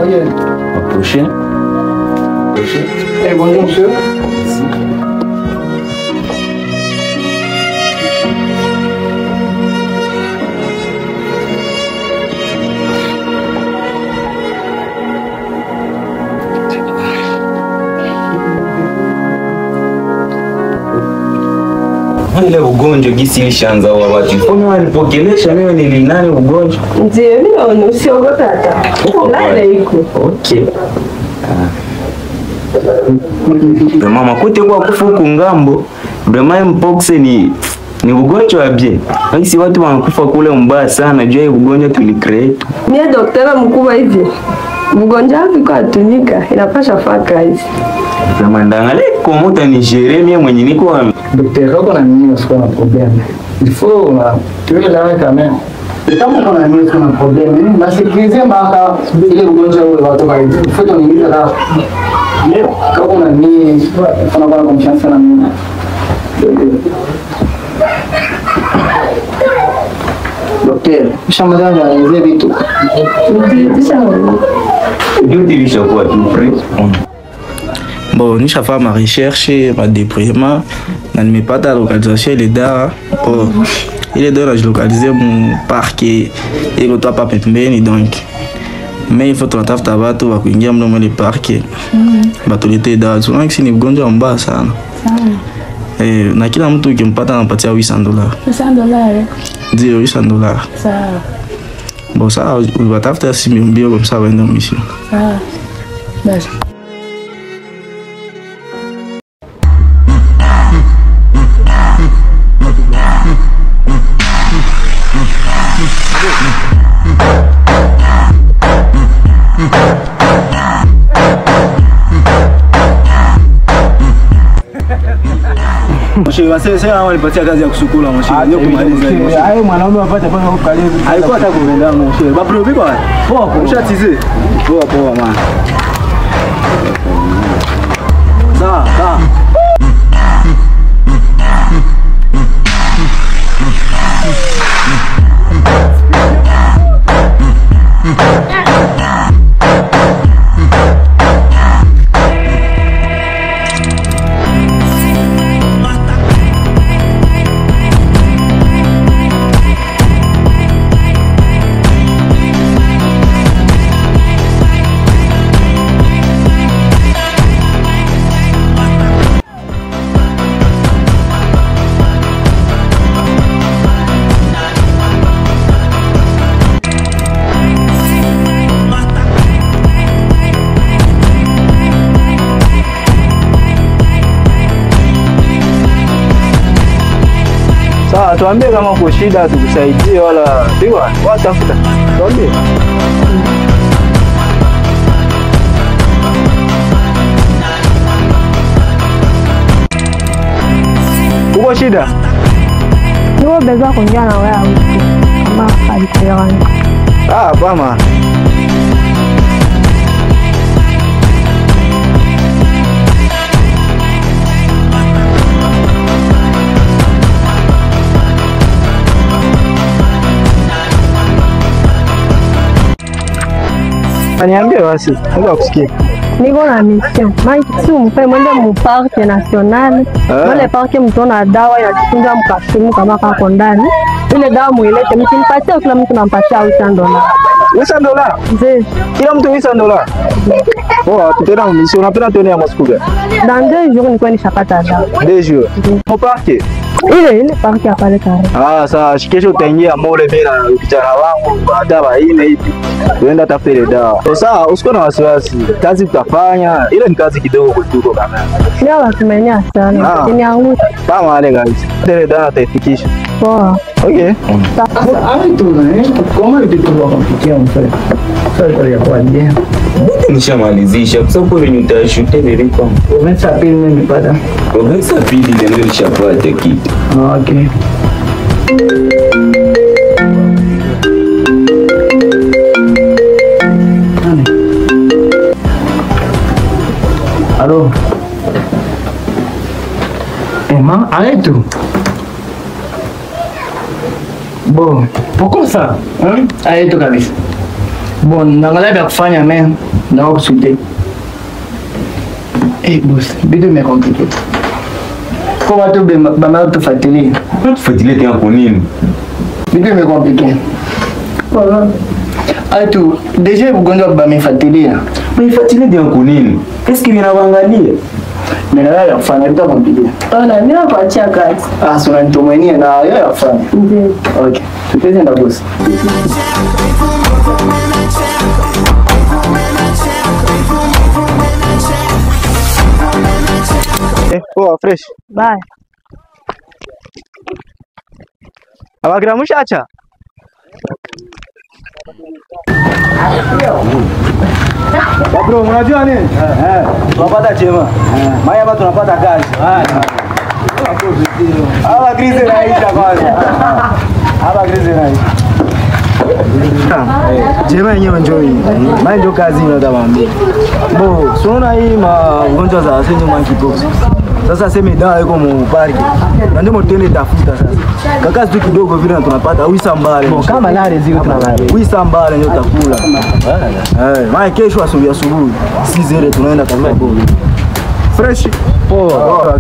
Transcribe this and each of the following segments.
Ok. Approchez. Approchez. Eh, bonjour monsieur. Merci. Ile ugonjwa gisi ilishaanza wa watu. Mimi walipokelesha mimi nilinani ugonjwa. Ndiyo, mimi naona usiogope hata. Lale iko. Okay. Mama kote kwa kufa huku ngambo, vraiment mpox ni ugonjwa wa bien. Basi watu wanakufa kule mbaya sana juu ya ugonjwa tulicreate. Mimi daktari mkubwa hivi. Ugonjwa viko atunika, inapasha faa kazi. Vraiment ndangale comment utanigérer mimi mwenye niko Docteur, quand on a mis ce qu'on a un problème, il faut tu es là quand même. Et tant qu'on a mis ce qu'on a un problème, la sécurité m'a il est ugonjwa ule watu kwa hiyo, il faut ton église là. Quand on a mis, on a confiance en nous. Docteur, ushamaliza kuelezea vitu. Ndio tulishakuwa tu frère. Bon, nishafanya ma recherche, ma déploiement, na nimepata localisation ile dawa. Oh, ile dawa najilocaliser mu parc iko tu hapa pembeni donc. Mais il faut tunatafuta watu wa kuingia mle mwele parc. Batulete dawa. Tunaona ni ugonjwa mbaya sana. Sana. Eh, na kila mtu ukimpata anapatia $800. $800. Ndio $800. Sawa. Bon, ça watafuta simu mbio comme ça waende mission. Sawa. Basi. Mshe walipatia kazi ya kusukula mshe. Ndio kumaliza hiyo. Hayo mwanaume apate panga huko karibu. Alikuwa hata kuenda mshe. Babro vipi bwana? Poa poa. Ushatize. Poa poa man. Sawa, sawa. Sawa, tuambie kama uko shida tukusaidie wala piwa, watafuta. Tuambie. Uko shida? Niko besoin kuongea na wewe kama alikuelewani. Ah, bama. Niambie basi, ngoja kusikia. Niko na mission. Mike si umpe mwende mu parc national. Mwende parc mtona dawa inajifunza mkashumu kama kako ndani. Ile dawa muilete, mkimpatia kila mtu nampatia $800. $800? Ndio. Kila mtu $800. Poa, tutaenda mu mission. Unapenda tuone ya masiku gani? Dans 2 jours niko nishapata dawa. 2 jours. Mu parc? Ile parc ya pale kare. Ah, sawa, kesho utaingia mole mimi na kijana wangu hata baine hivi. Tuenda tafuta ile dawa. Sasa usikuwe na wasiwasi. Kazi tutafanya. Ile ni kazi kidogo kutuko kama. Leo watumenia sana. Ni Kama wale guys. Ile dawa tutaifikisha. Poa. Okay. Comment tu trouves compliqué en fait? Ça je te pas bien. Nishamalizisha kwa sababu venye utashute vile kwa. Province ya pili mimi nipata. Province ya pili ndio nilishapata kitu. Okay. Allô? Emma, arrête tout. Bon, pourquoi ça? Hein? Arrête tout kabisa. Bon, naangalia vya kufanya mais na kusute. Eh boss, bitu me compliqué. Kwa watu bama tufuatilie. Tufuatilie tena kwa nini? Bitu me compliqué. Voilà. Atu, déjà ugonjwa bamefuatilia. Bamefuatilia tena kwa nini? Est-ce que vinawaangalia? Mais là, ya kufanya vitu compliqué. Ona, mimi nakuachia kazi. Ah, si unanitumainia na yeye ya kufanya. Ndio. Okay. Tutende na boss. Poa fresh. Bye. Abagira mushacha. Bro, unajua nini? Tunapata chema. Maya hapa tunapata kazi. Hapa krizi inaisha kwanza. Hapa krizi inaisha. Chema yenyewe njoo hii. Maya ndio kazi inatawaambia. Bo, unaona hii magonjwa za asili monkeypox. Sasa sema dawa iko mu park. Na ndio mtende tafuta sasa. Kaka tu kidogo vile tunapata uisambale. Kama lare ziko tunalare. Uisambale ndio utakula. Eh, maana kesho asubuhi asubuhi 6h tunaenda kwa bodi. Fresh. Poa.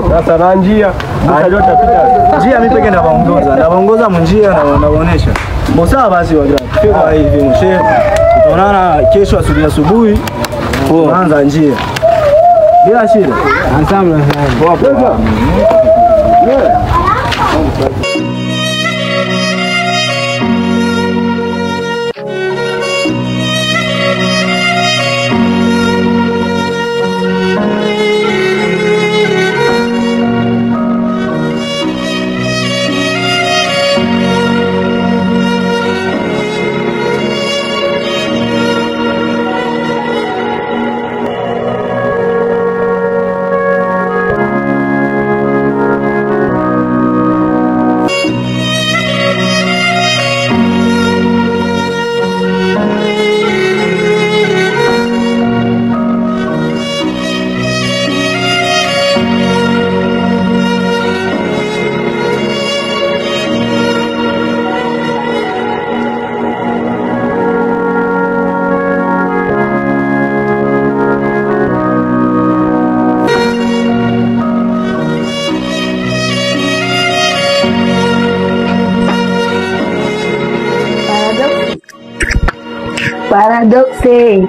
Sasa na njia, mtajua tapita. Njia mimi peke ndawaongoza. Ndawaongoza munjia na nawaonesha. Bo sawa basi wa gra. Fika hivi mshe. Tutaonana kesho asubuhi asubuhi. Poa. Anza njia. Bila shida. Ensemble. Poa poa. Yeah. Paradoxe.